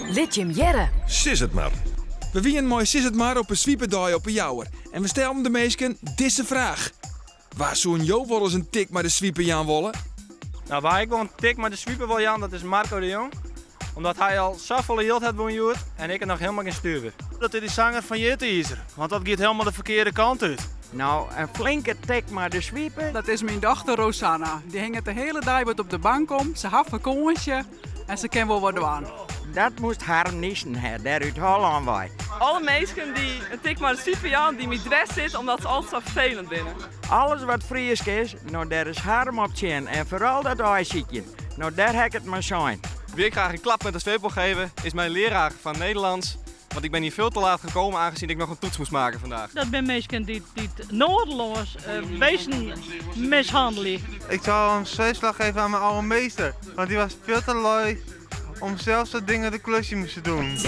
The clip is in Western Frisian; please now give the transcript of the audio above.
Lit jim hearre! Sis it mar. We wienen mei Sis it Mar op 'e swipedei op 'e Jouwer en we stelden de minsken dizze fraach. Wa soenen jo wolris in tik mei de swipe jaan wolle? Nou, wa ik wol in tik mei de swipe wol jaan, dat is Marco de Jong. Omdat hy al safolle jild hat wûn hjoed en ik noch hielendal gjin stuver. Dat is dy sanger fan Jitiizer, want dat giet hielendal de ferkearde kant út. No, in flinke tik mei de swipe. Dat is myn dochter Rosanna. Dy hinget de hiele dei wat op de bank om. Se hat fakânsje en se kin wol wat dwaan. Dat moast Harm Niesen ha, dêr út Hollân wei. Alle minsken dy't in tik mei de swipe jaan, dy't my dwers sitte omdat se altyd sa ferfelend binne. Alles wat Frysk is, no dêr is Harm op tsjin en foaral dat aaisykjen. No dêr ha ik it mar sein. Wie ik graag een klap met de zweep wil geven, is mijn leraar van Nederlands. Want ik ben hier veel te laat gekomen aangezien ik nog een toets moest maken vandaag. Dat binne minsken dy't dy't noadeleas bisten mishannelje. Ik zou een zweepslag geven aan mijn oude meester, want die was veel te lui om zelf soort dingen de klusje moesten doen.